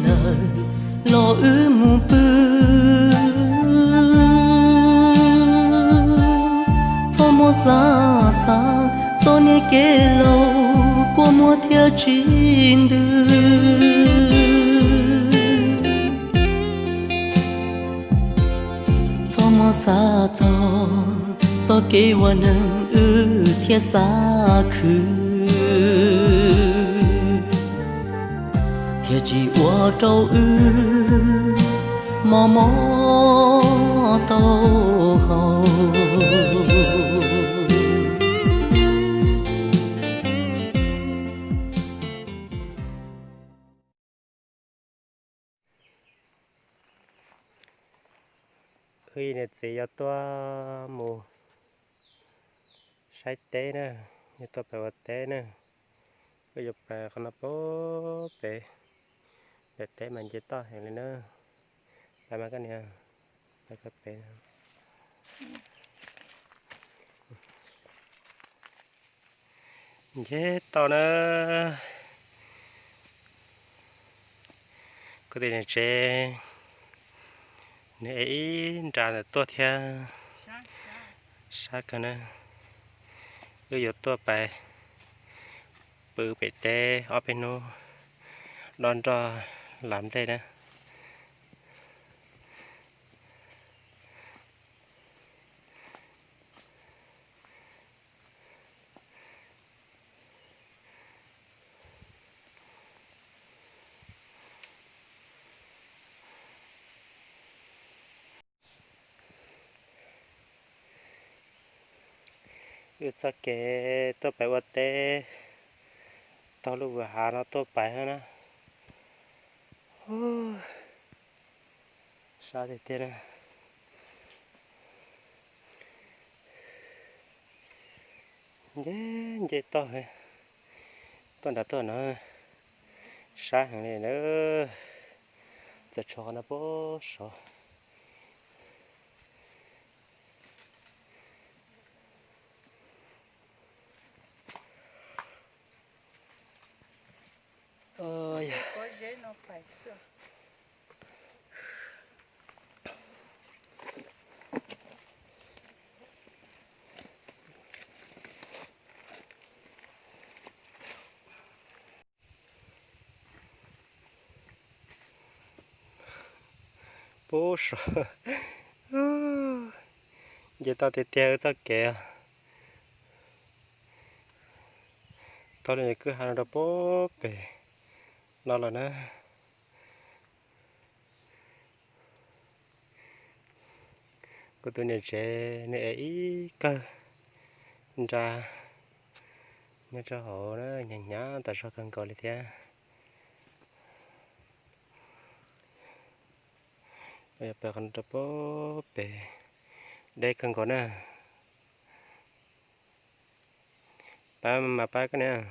lawm los wb mus pw. Txhob muab xav xav txoj niag kev laus kua muag thiab tsis ntws. Txhob muab xav txog txoj kev ua neeg wb thiaj xav khwv, thiaj tsis ua rau wb mob mob taub hau. Wb niam txiv yuav tuaj mus saib teb na, yuav tuaj pem ua teb na. Wb yuav pais qhov no pem, pem teb mas nce toj heev li na. Pais mas koj niam, pais koj pem. Nce toj na. Kuv tus niam tsev nws ev ib nra ntawm tuaj thiab, sab kawg na. Wb yuav tuaj pais pw pem teb ob peb hnub, dob nroj lav nplej na. Wb txoj kev tuaj pais ua teb taug lub vwm hav no tuaj pais na. Sab tiag tiag na. Nce, nce toj, tuaj nram tuaj no sab heev li na. Txawm tshuav qhov no puag saud. Puag saud, nce toj tiag tiag txoj kev. Taug lub kwj ha no rau puag pem no lawm na. Kuv tus niam tsev nws ev ib kawg nra nyob rau hauv na, hnyav hnyav tas zog kawg nkaus li thiab. Peb qhov no rau puag pem deb kawg nkaus na. Pab mas pab koj niam.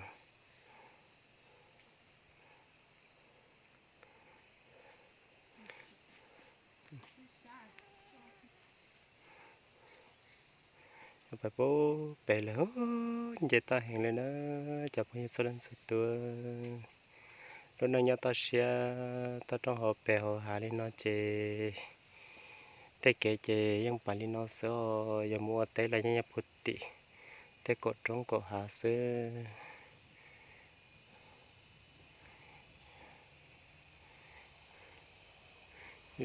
Pais puag pem lawm, nce toj heev li na cov phooj ywg txhua leej txhua tus. Lub neej nyob toj siab toj roob hauv pes hauv hav li no ces tej kev ces yeej pais li no xwb os, yog mus ua teb los yeej nyob puag tim tej kaum roob kaum hav xwb.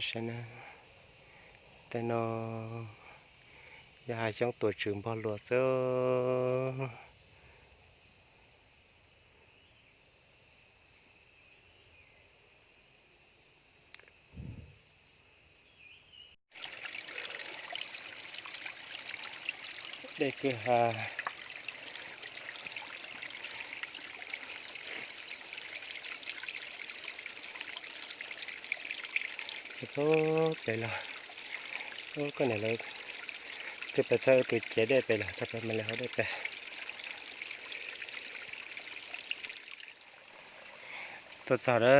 Saib na, tej no yog hav xyoob tuam tswm npog luas xwb. Dej kwj ha. Pem los, koj niam lawv twb pais txog tus ciav dej pem los, txog pem mas lawv hauv dej pem. Tuaj txog na,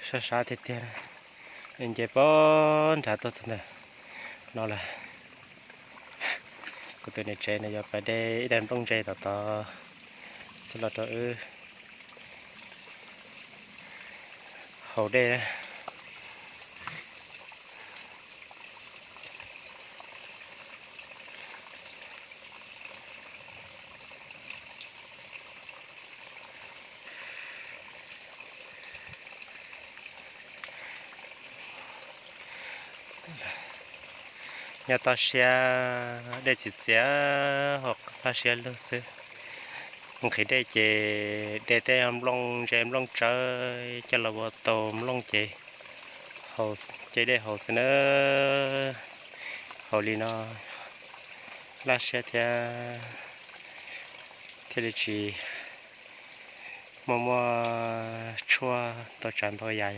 sab sab tiag tiag, nce pog nrad tuaj txog ntawm no lawm. Kuv tus niam tsev no yuav pais de ib daig nplooj ntse tom tod xwb los rau wb. Haus dej. Nyob toj siab dej txias txias, haus toj siab lug xwb. Nqhis dej ces de tej nplooj ntse nplooj tsawb coj los ua tau nplooj ces, ces dej haus xwb na. Haus li no laj siab thiab, thiaj li tsis muaj muaj tshuaj tau tsav ntau yam.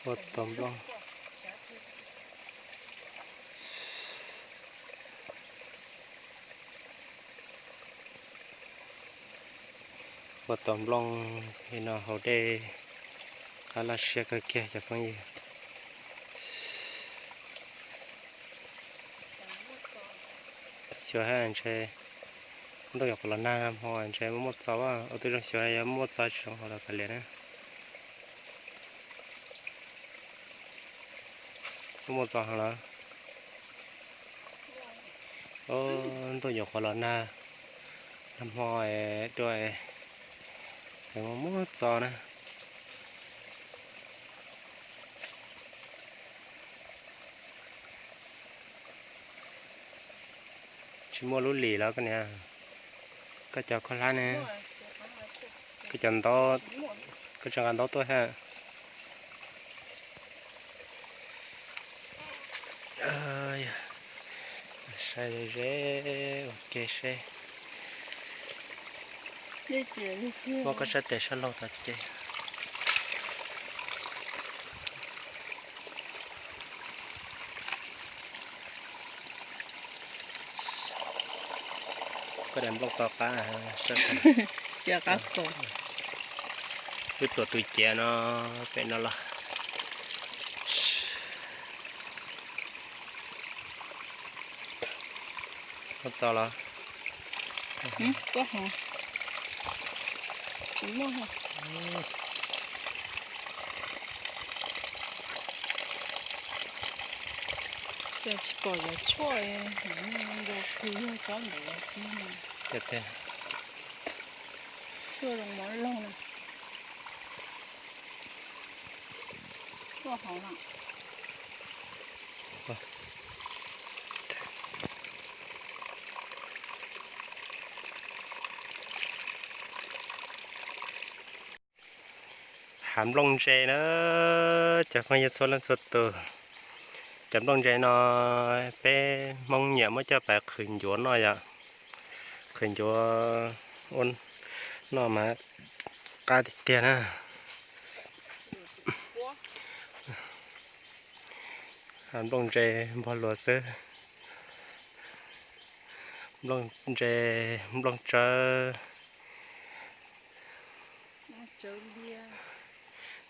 Ua tau nplooj, ua tau nplooj li no haus dej qab laj siab kawg kiag cov phooj ywg. Xyuas hab ntshe ntuj nyuam qhuav los nag hmo ntshe muaj muaj txo, ua tib zoo xyuas yog muaj muaj txo tsis zoo haus los kav liam na. Muaj muaj txo heev los? Ntuj nyuam qhuav los nag, nag hmo dua es muaj muaj txo na. Tsis muaj lub lim los koj niam, koj cov khaub hlab ne, koj cov ntaub, koj tsis nqa ntaub tuaj hab. Saib ze ua ke seb. Muab koj sab tes sab laug tom ces. Koj daim nplooj to qab. Wb tuam tus ciav no, pem no los. Muaj txo los? Tsis pom cov tshuaj, nkaus kws yog tsob ntawd. Tshuaj zoo mov laug na. Tuaj hauv no. Hav nplooj ntse na, cov phooj ywg txhua leej txhua tus. Cov nplooj ntse no peb Hmoob nyiam muab coj pais qhwv ncuav noj yom. Qhwv ncuav ua noj mas qab tiag tiag na. Hav nplooj ntse npog luas xwb. Nplooj ntse, nplooj tsawb.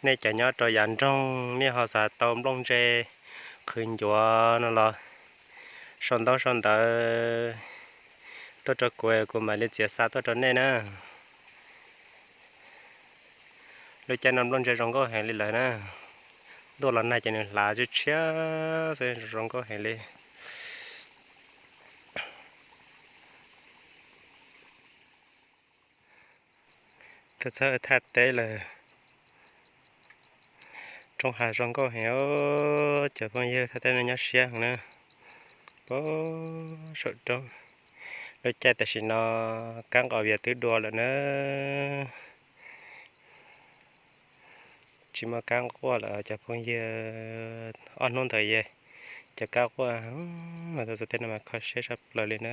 Nej cov nyob rau yav nroog nej ho xav tau nplooj ntse qhwv ncuav no los sau ntaub sau ntawv tuaj rau kuv, kuv mam li txiav xa tuaj rau nej na. Lub caij no nplooj ntse zoo nkauj heev li lawm na. Ntuj los nag ces nws hlav tshiab tshiab xwb, zoo nkauj heev li. Tuaj txog thaj teb lawm. Roob hav zoo nkauj heev os, cov phooj ywg, thaj teb no nyob siab heev na. Puag saum roob. Lub caij tam sim no kab nqos vias twb dua lawm na. Tsis muaj kab quaj lawm cov phooj ywg, ob hnub ntawd ces cov kab quaj mas tuaj txog tej no mas kho siab tshaj plaws li na.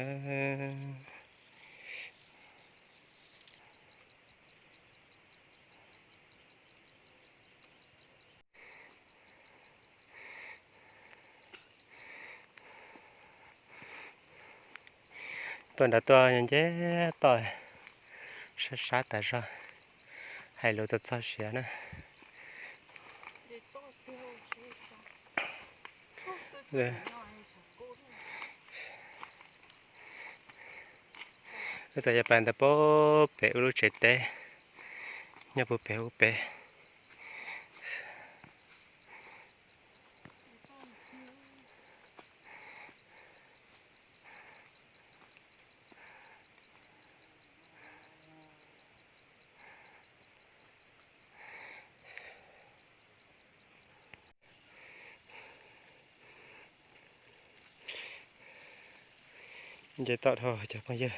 Tuaj nrad tuaj nce toj sab sab tas zog, hais lus txog txog siav na. Wb txog cov pas ntawd puag pem wb lub tsev teb, nyob puag pem ub pem. Nce toj dhau cov phooj ywg.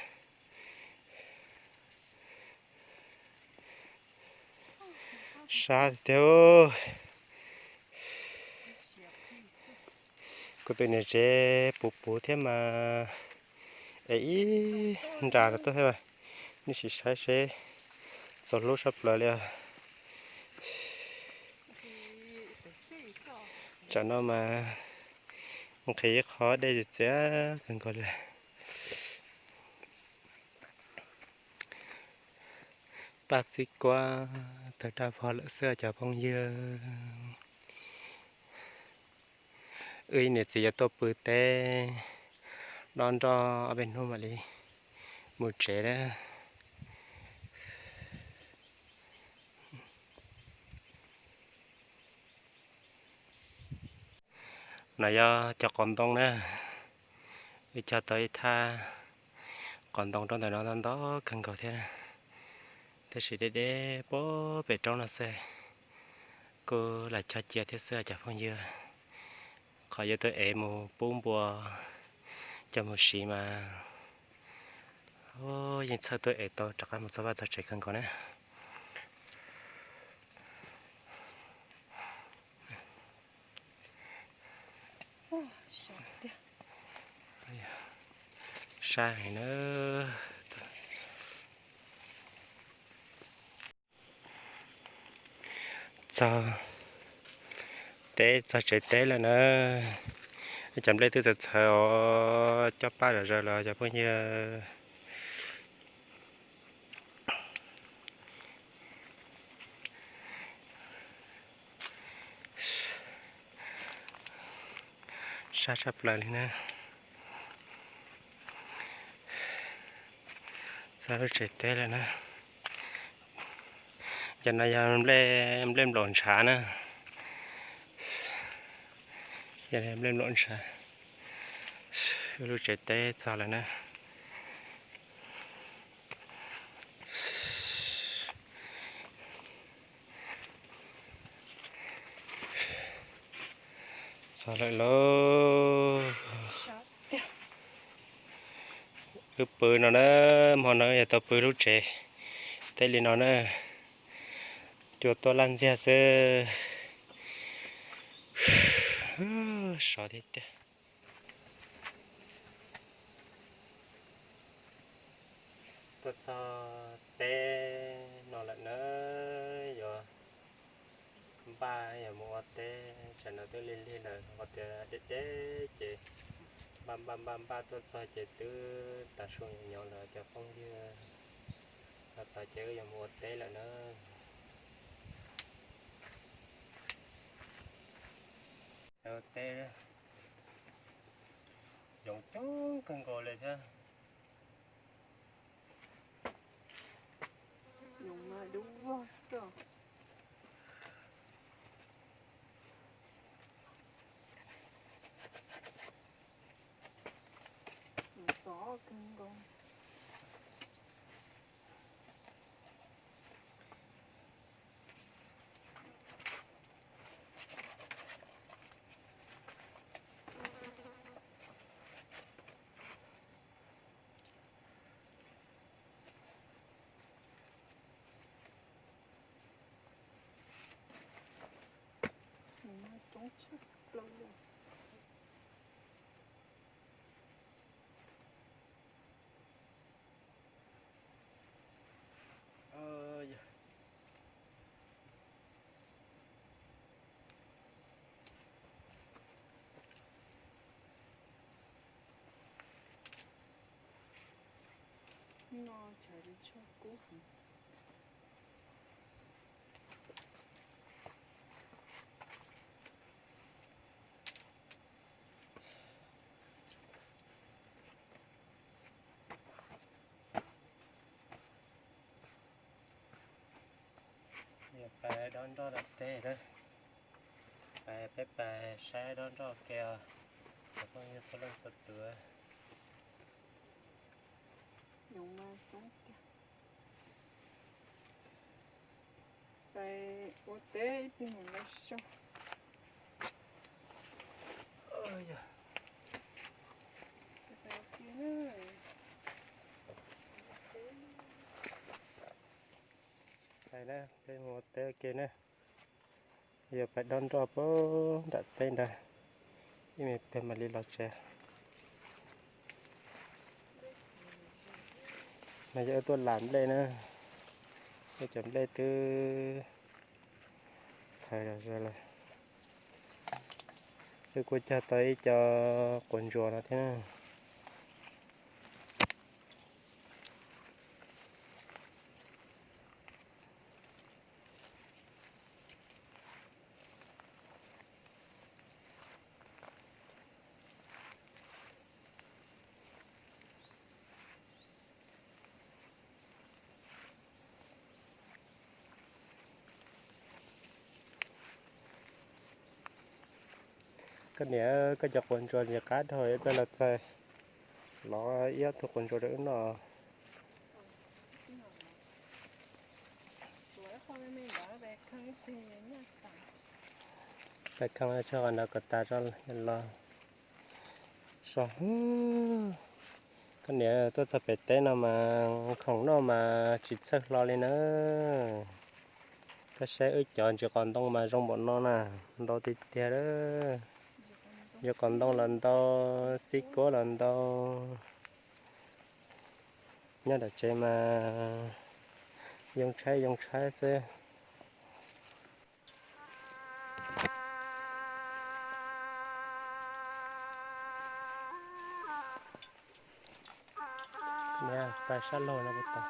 Sab tiag. Kuv tus niam tsev puv puv thiab mas es ib nra rau tuaj thiab. Nej sim saib seb txaus hlub sab plaws li os. Tsam no mas nqhis ib qho dej txias txias kawg nkaus li. Paj xib kuab tawg daj vog lawm xwb cov phooj ywg. Wb niam txiv yuav tuaj pw teb dob nroj ob peb hnub mam li mus tsev na. No yog cov qos ntoo na, wb cog tau ib thaj qos ntoo rau ntawm no ntau ntau kawg nkaus thiab, tab sis deb deb puag pem roob no xwb, kuj lam cog cia thiab xwb cov phooj ywg. Qhov yuav tuaj ev mus pub npua coj mus siv mas yeej txhawj tuaj ev tau rov qab mus txog vaj txog tsev kawg nkaus na. Sab heev na. Txog teb, txog tsev teb lawm na. Cov nplej twb txawv txhawv os, coj paj zom zaws los cov phooj ywg. Sab tshaj plaws li na. Txog lub tsev teb lawm na. Cov no yog nplej, nplej nplaum ntshav na. Yog nplej nplaum ntshav. Lub tsev teb txog lawm na. Txog lawm lauj. Wb pw no na, hmo no yog tau pw lub tsev teb li no na. Cua tuaj laj ntxiag xwb. Sov tiag tiag. Tuaj txog teb no lawm na, yuav npaj yuav mus ua teb, tsam no twb lig lig lawm, qhov tias deb deb ces npaj npaj npaj npaj tuaj txog ces twb tav su nyoos nyoos lawm cov phooj ywg. Los txog ces wb yuav mus ua teb lawm na. Ua teb zoov coob kawg nkaus li thiab. Coob tshaj plaws li. No tshav li tshuaj kub heev. Pais dob nroj nram teb na, pais peb pais saib dob nroj ke os, cov phooj ywg txhua leej txhua tus. Pais ua teb ib pliag mam los so. Pais na, peb mus ua teb ua ke na. Yog pais dob nroj puag nram teb ntag, ib me pliag mam li los tsev. No yog wb tuaj lam nplej na, wb cov nplej twb txhawv zog lawm. Wb kuj cog tau ib co quav ntsuas no thiab na. Koj niam, koj cov quav ntsuas ntxim qab dhau, ib pliag los txais los ib ob tug quav ntsuas rau wb noj. Pais khee tso qhov ntawd kom tas tso los so. Koj niam, tuaj txog pem teb no mas khoom noj mas tsis txhawj hlo li na. Koj saib wb cov ntsis qos ntoo mas zoo npaum no na, ntau tiag tiag. Yog qos ntoo los ntau, xib kuab los ntau. Nyob nram tsev mas yoo tshaib yoo tshaib xwb. Niam, pais sab laug no puas tau?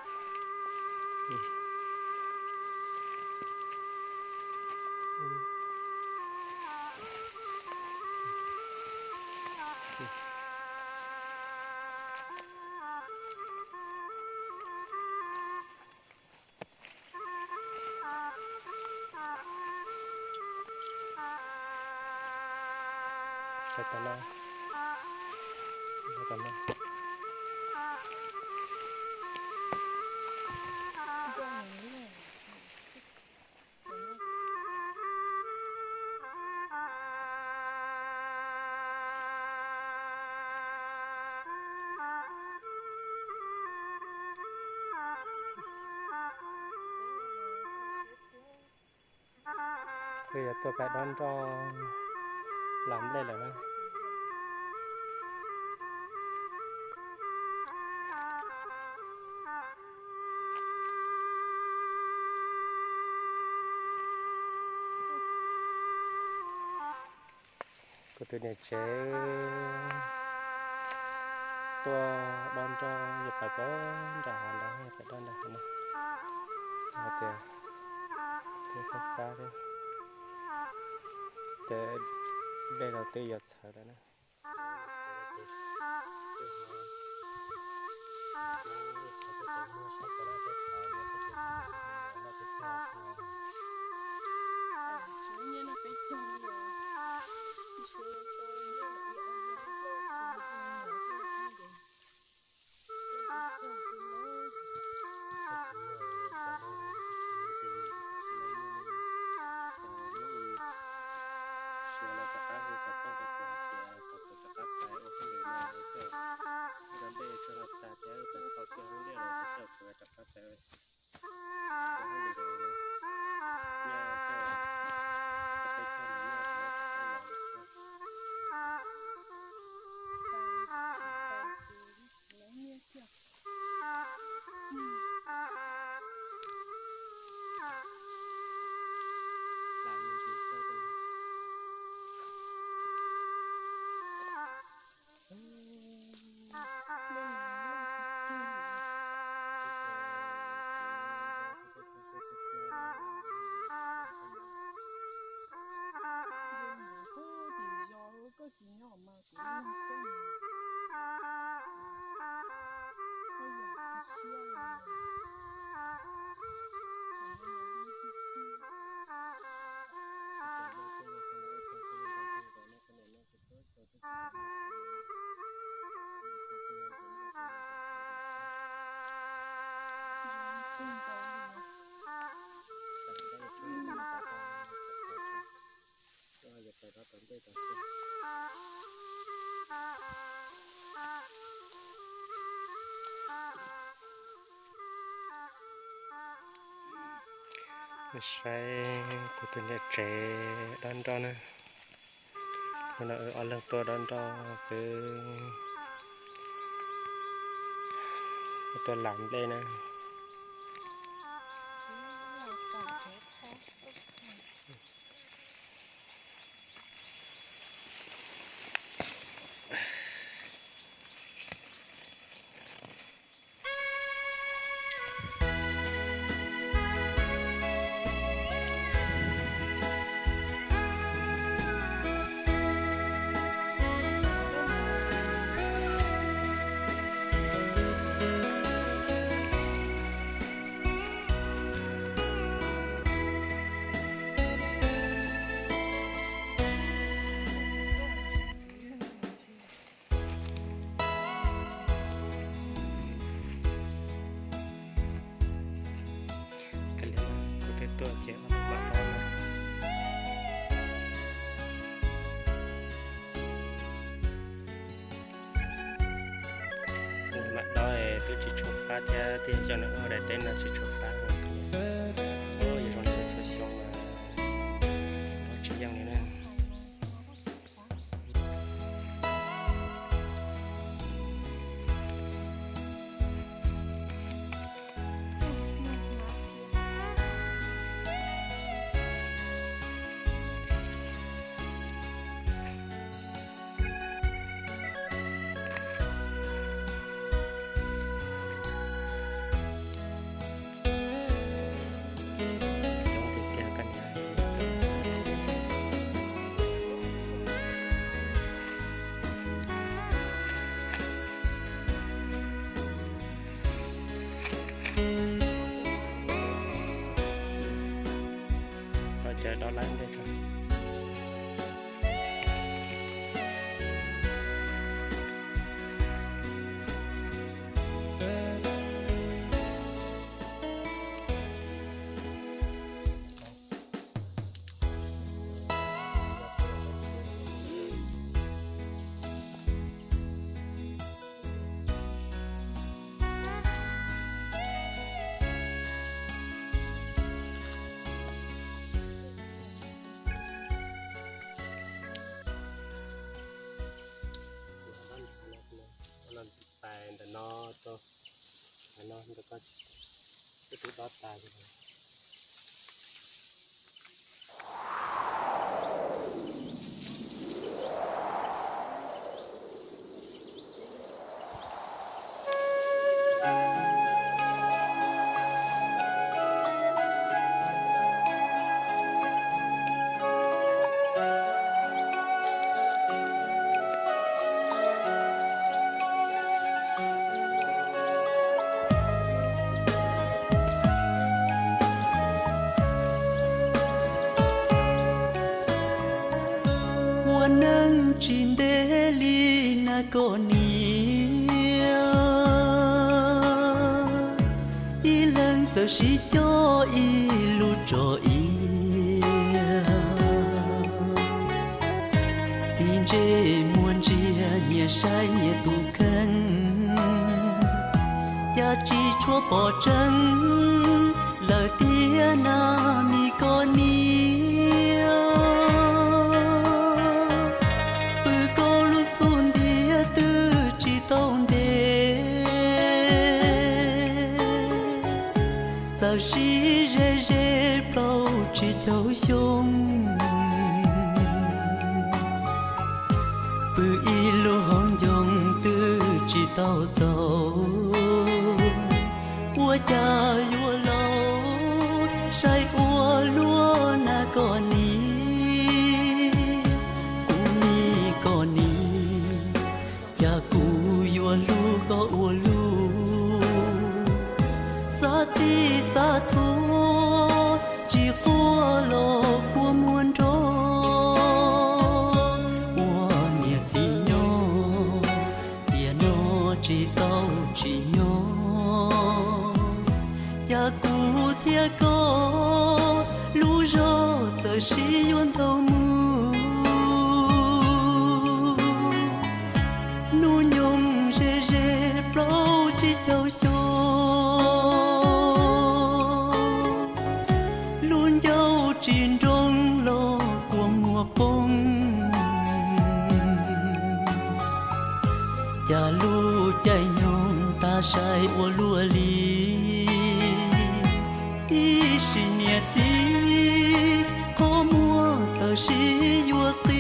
Kuj yog tuaj pais dob nroj lam nplej lawm na. Kuv tus niam tsev tuaj dob nroj yog pais pem nram hav ntawd, pais dob nroj hav no. Hais tias twb fab fab thiab, ces dej los twb yuav txhawv lawm na. Saib kuv tus niam tsev dob nroj na. Hnub no wb ob leeg tuaj dob nroj xwb. Wb tuaj lam nplej na. Kav liam, kuv twb tuaj ces mam dob na. Mam dob twb tsis tshua fab thiab, tej zaum nws ua daim teb no tsis tshua fab. Ua yog zoo li txhua xyoo mas dob tsis yeej li na. Cov dob lawm ntej tso. Pais ntawm no rau ntawm no, ntawm ko twb dob tas. Ua neej tsis ntev li na koj niam, ib leeg txawm sib coj ib lub tso ib. Tig ntsej muag ntsia nyias saib nyias tus kheej, cas tsis tshua pom tseeb lawm tiag na mi koj niam. Pw koj lub xub ntiag twb tsis tau ntev, txawm sib ze ze plaub tsib caug xyoo. Pw ib lub hauv ncoo twb tsis tau txaus, ua cas yuav laus saib ua luaj na koj niam. Kuv niam koj niam, cas kuv yuav hlub koj ua luaj. Xav txhij xav txhua tsis quaj los kua muag nrog, ua niam txiv nyob tiam no tsis tau tsim nyog. Cas kuv thiab koj lub zog txawm sib yuav ntau mus, hnub nyoog ze ze plaub tsib caug xyoo. Lub sib yuav qis.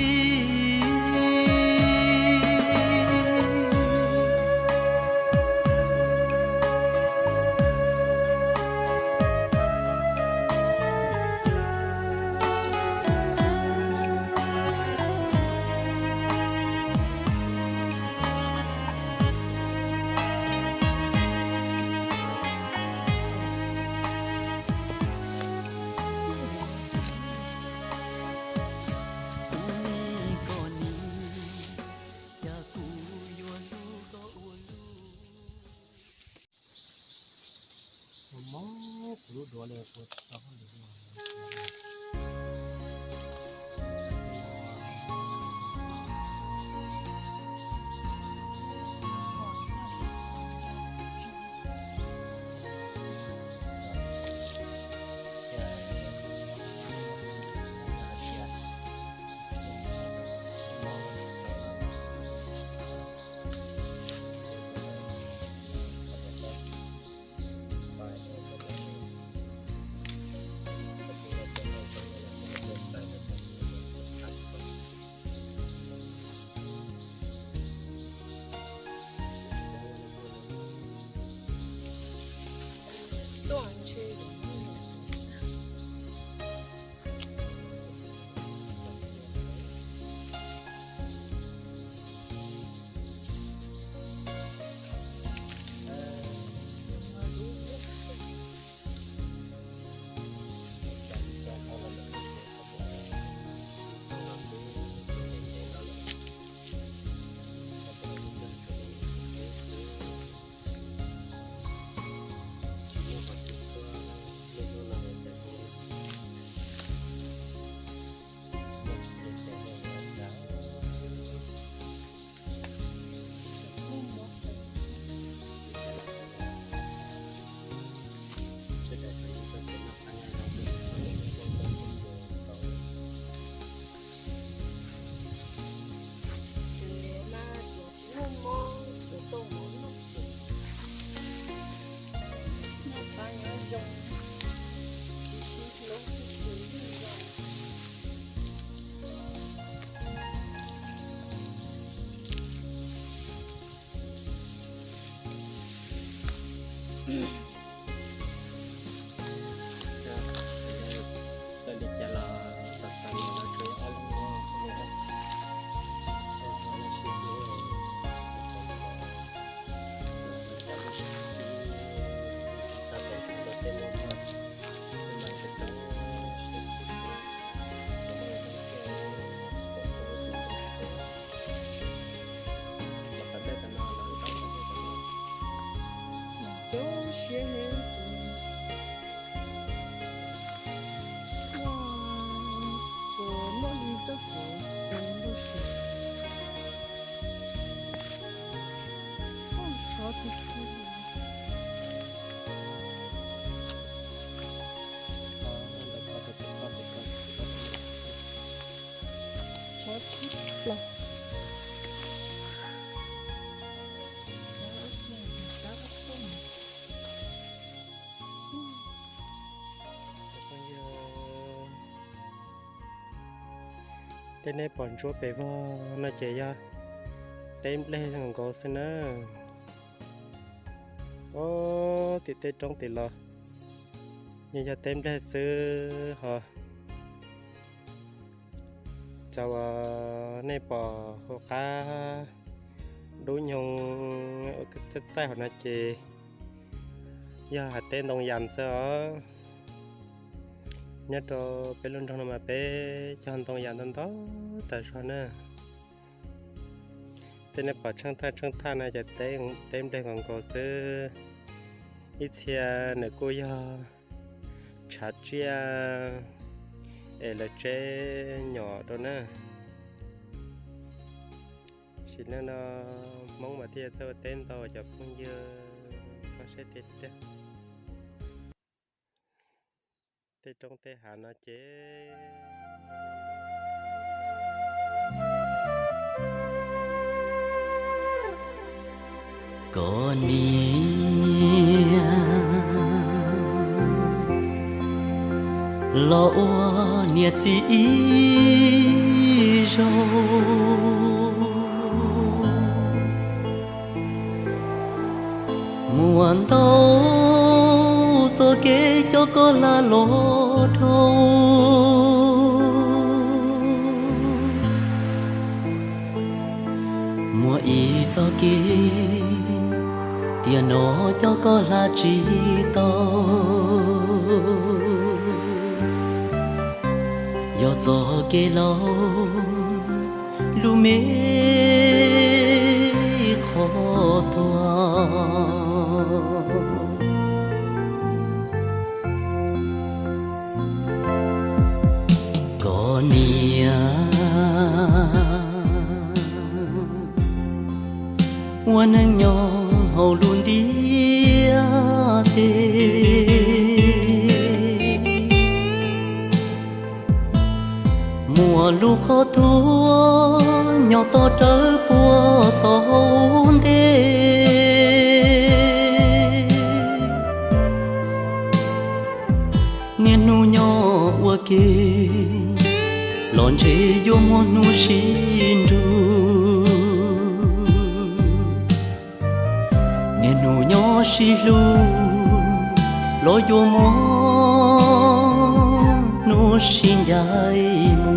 Kuv nim koj nim, cas kuv yuav hlub koj ua luaj. Mob kuv lub duav li kuv tsis tau hauj lwm no. Txawm li cas los tau txais los lawv tsuas yog ob lub no. Coob siab heev. Ua, puas muaj li txoj kev lub siab. Ua, xyov tus twg. Xyov tib los. Tej nej pom ntsuab pes vog no ces yog teb nplej nkaus xwb na. Ob, tim tej roob tim los yeej yog teb nplej xwb ho. Cov uas nej pom hauv qab dub nyoog txaij txaij hauv no ces yog hav teb ntoo yas xwb os. Nyob rau peb lub nroog no mas peb cog ntoo yas ntau ntau tas zog na. Tej nej pom tsheej thaj tsheej thaj no ces teb nplej nkaus nkaus xwb. Ib txhia nws kuj yog tshav tsiaj es lawv tseb nyom rau na. Sim neej no Hmoob mas thiaj txawj ua teb ntau cov phooj ywg, koj saib tiag tiag. Tej roob tej hav no ces koj niam los ua niam txiv ib Muaj ntau txoj kev coj koj hlab los dhau. Muaj ib txoj kev tiam no coj koj hlab tsis tau. Yog txoj kev laus lub me qhov tuag. Koj niam, ua neej nyob hauv lub ntiaj teb, muaj lub qhov tuag nyob toj rawv puag tom hauv ntej. Niaj hnub nyob ua ke, los ntshe yuav muaj hnub sib nrug. Niaj hnub nyob sib hlub, los yuav muaj hnub sib ncaim mus.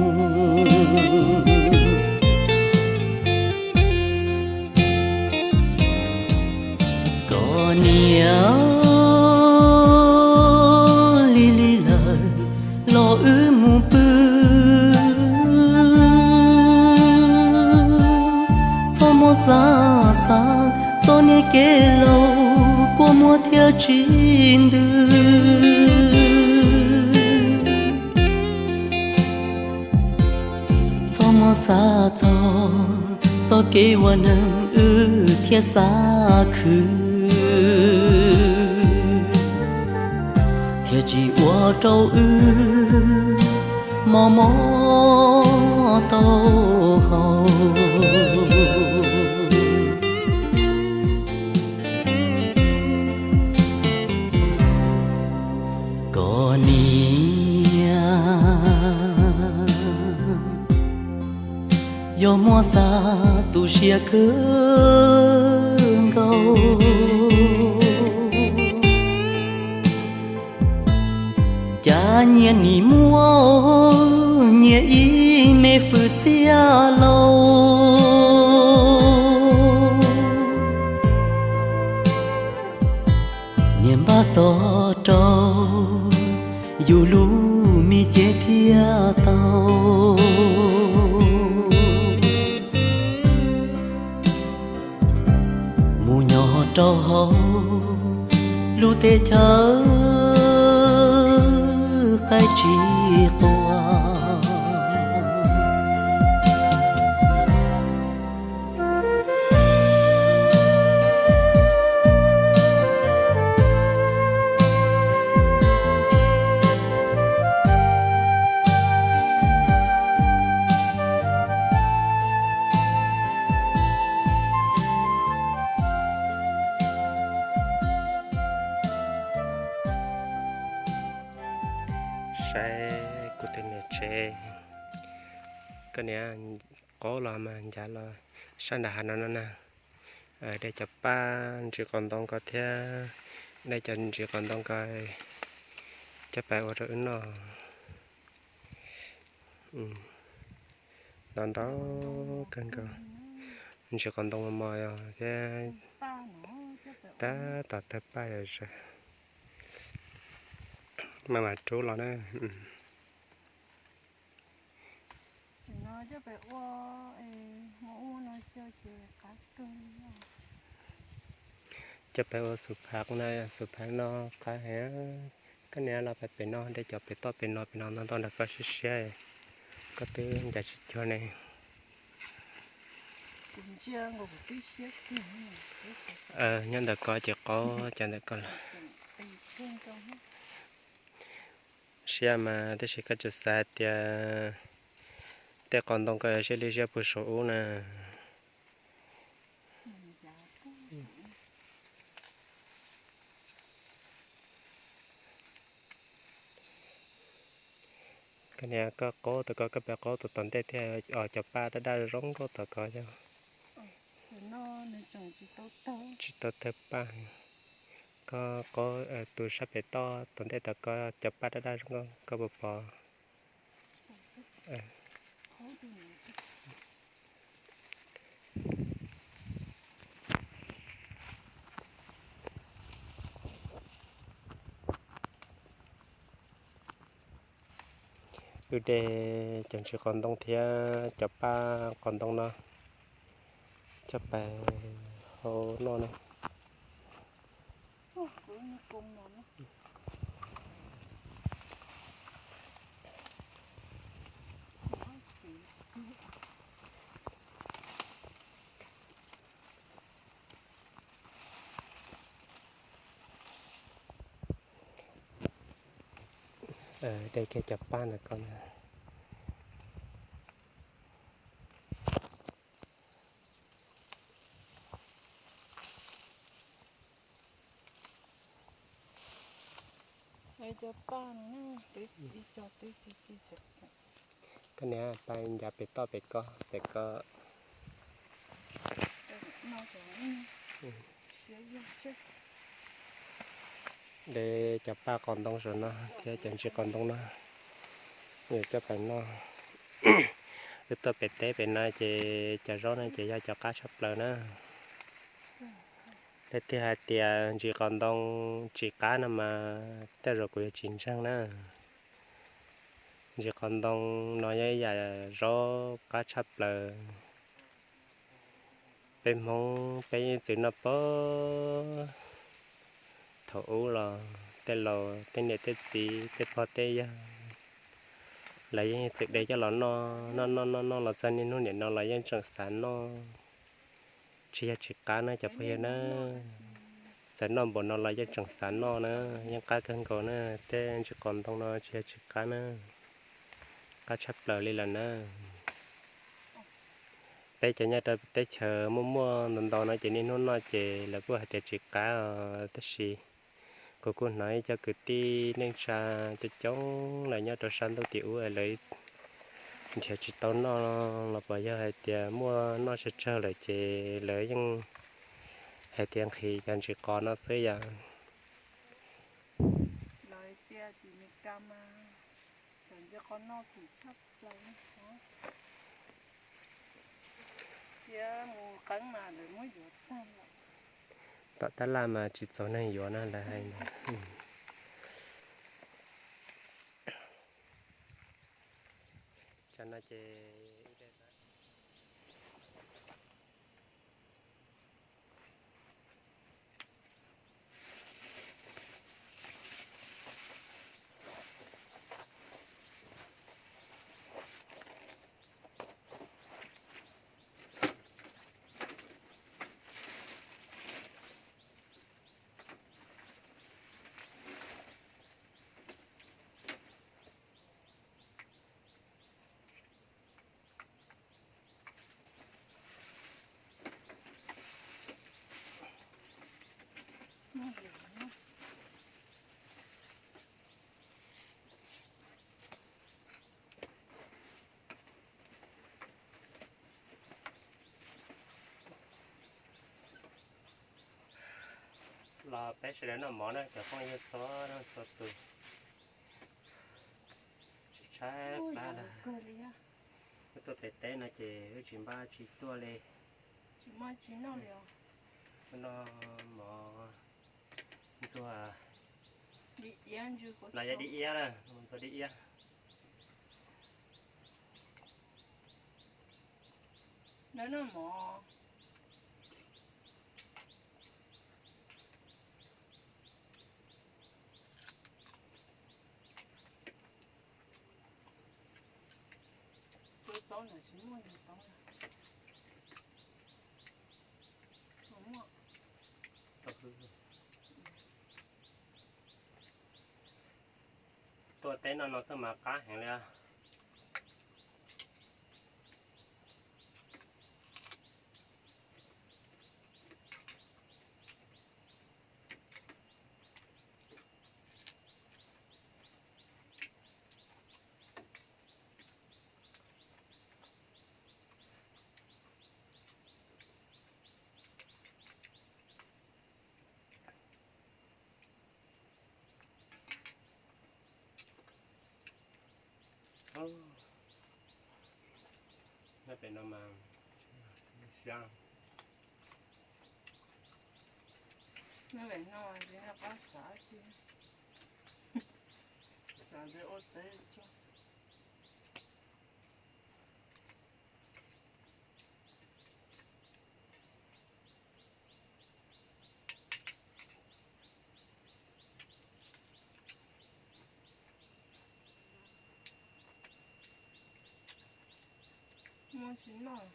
Koj niam, lig lig lawm los wb mus pw. Txhob muab xav xav txoj niag kev laus kua muag thiaj tsis ntws. Txhob muab xav txog txoj kev ua neeg wb thiaj xav khwv, thiaj tsis ua rau wb mob mob taub hau. Koj niam, yog muab xav tu siab kawg nkaus. Cas nyias nim muaj nyias ib me fwm txiaj laus, nyias npaj tos rau yus lub me cev thiaj tau. Mus nyob rau hauv lub teb chaws qaib tsis qua. Saib kuv tus niam tsev, koj niam, qaub los mas ncav los sab nram hav no no na. Dej cov paj ntsis qos ntoo ko thiab, dej cov ntsis qos ntoo ko coj pais ua rau wb noj. Ntau ntau kawg nkaus, ntsis qos ntoo mos mos thiab, tab tom tawg paj zom zaws. Maj mam rub los na. Coj peb ua xu phav no, xu phav no qab heev. Koj niam, los peb pem no, dej cov pem toj pem no, pem no ntau ntau nram koj siab siab, koj twb ncav tsis cuag ne. Nyob ntawm ko ces qaub, cas ntawm ko los siab mas, tab sis koj tsuas xav tias tej qos ntoo ko siab li siab puag saum ub na. Niam, koj qaub tau koj, koj pab qaub tau tom ntej thiab os, cov paj daj daj zoo nkauj tom koj yog. Tsis tau tawg paj. Koj qaub tus sab pem toj tom ntej tom koj cov paj daj daj zoo nkauj, koj puas pom? Wb de cov ntsis qos ntoo thiab cov paj qos ntoo no coj pais hau noj na. De kiag cov paj ntawm ko na. Koj niam, paj ncav pem toj pem ko, pem ko. De cov paj qos ntoo saum no thiab cov ntsis qos ntoo no, coj pais noj. Wb tuaj pem teb pem no ces cov zaub no ces yog cov qab tshaj plaws na. Leej twg hais tias ntsis qos ntoo tsis qab no mas tej zaum kuv yuav tsis ntseeg na. Ntsis qos ntoo no yog ib yam zaub qab tshaj plaws. Peb Hmoob peb yeej txwm noj pab thaum ub los tej laus tej niam tej txiv tej pog tej yawg lawv yeej txwm de coj los noj, noj noj noj noj los txog niaj hnub niam no los yeej tseem xav noj. Tsis yog tsis qab na cov phooj ywg na, txawm noj npaum no los yeej tseem xav noj na, yeej qab kawg nkaus na. Tej ntsis qos ntoo no tsis yog tsis qab na, qab tshaj plaws li lawm na. Peb cov nyob rau teb chaws muaj muaj ntau ntau no ces niaj hnub noj ces lawv kuj hais tias tsis qab os, tab sis kuv kuj hnov ib co kwv tij neej tsa coob coob lawv nyob rau sab ntuj tim ub lawv nrhiav tsis tau noj los puas yog hais tias muaj noj tsawg tsawg lawm ces lawv yeej hais tias nqhis cov ntsis qos no xwb yom. Tom tab laj mas tsis txaus neeg yuav na lawv hais. Tsam no ces Los peb sawv daws noj mov na cov phooj ywg txhua leej txhua tus. Tsis tshaib plab lawm. Wb tuaj pem teb no ces wb tsis npaj tsis tuaj li. Wb noj mov ntxuag, no yog dib iab na, ntxuag dib iab. Tuaj teb no no xwb mas qab heev li. Pem no mas siab. Nyob pem no tsis nco qab xav tias xav ntawd ua teb tso. Muaj tsis noj.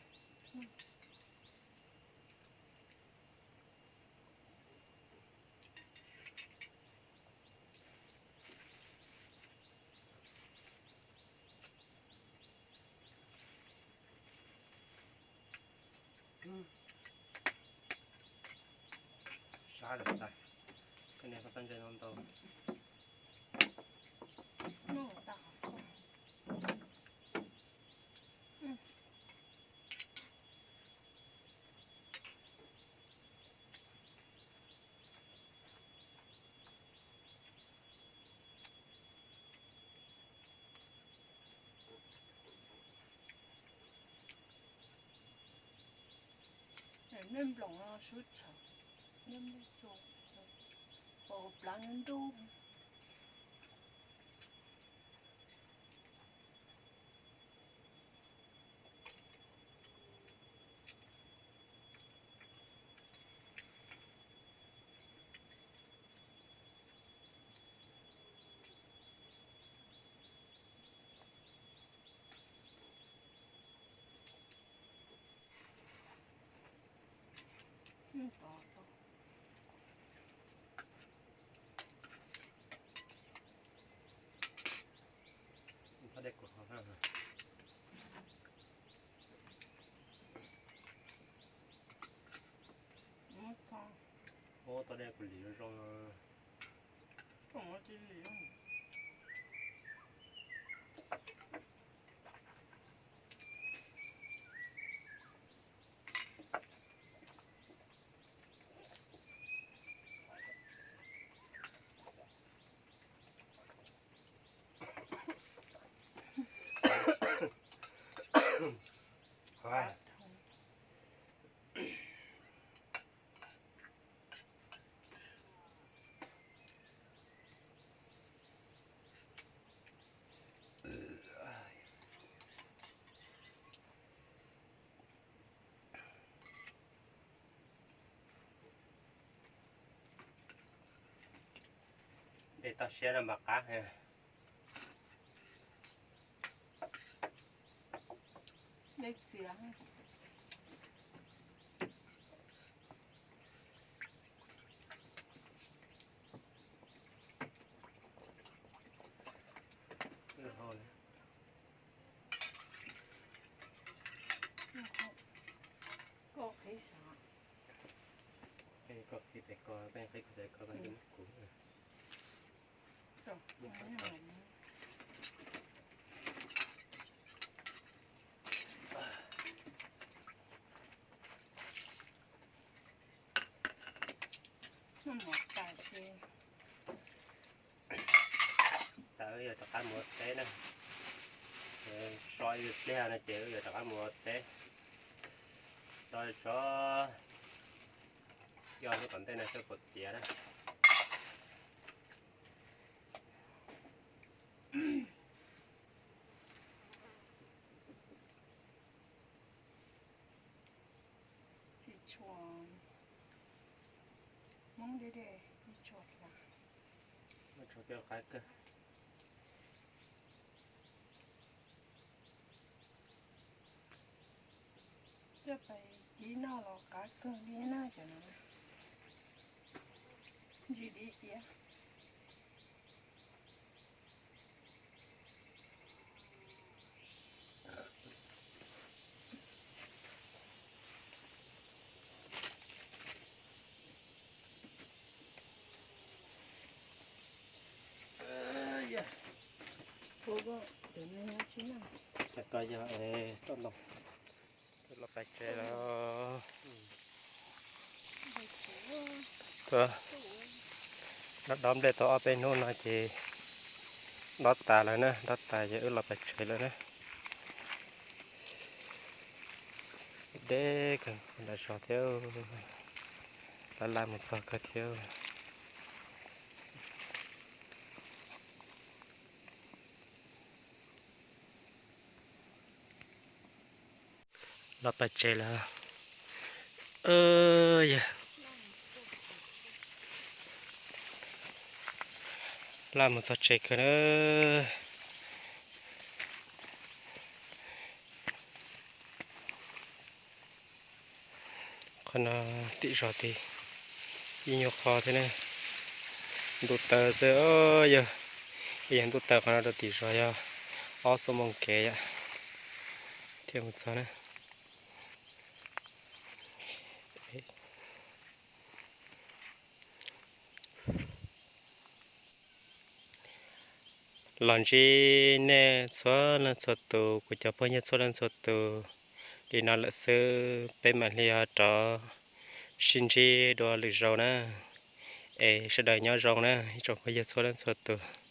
Sab lawm ntag. Koj niam, koj txhob ntse ntau ntau. Mej nploos no sub tshawv, mej nploos tso, pos plav nruj. Txhob dej kuv ho. Ub, txhob dej kuv lim zoo. Dej toj siab no mas qab. Dej txias. Koj qhib sav. Koj qhib pem ko, koj qhib kuv pem ko, koj qhib kuv. Tau, wb yuav rov qab mus ua teb na. So ib pliag no ces wb yuav rov qab mus ua teb. Tso, tso, coj lub tom ntej no saib puas tiav na. Tsis tshua, Hmoob deb deb tsis tshua hlav. Tshua coj qab kawg. Coj pais cib noj los qab kawg li na cov no. Ntsis dib iab. Tsis noj. Tau yog toj ntoo, los pais tsev lawm. Tuaj, dob dob nplej tau ob peb hnub no ces dob tas lawm na, dob tas ces wb los pais tsev lawm na. Deb kawg nram zos thiab, laj laj mus txog kawg thiab. Los pais tsev lawm. Yog laj mus txog tsev kawg na. Qhov no tim zos tid ib nyuag qho thiab ne. Ntuj taw xwb, yog, yog ntuj taw qhov no rau tim zos yog ob xuab moos kev yom, thiaj mus txog na. Los ntsib nej txhua leej txhua tus, kuv cov phooj ywg txhua leej txhua tus li no lawm xwb, peb mam li ho rov sib ntsib dua lwm zaus na. Es sawv daws nyob zoo na ib tsoom phooj ywg txhua leej txhua tus.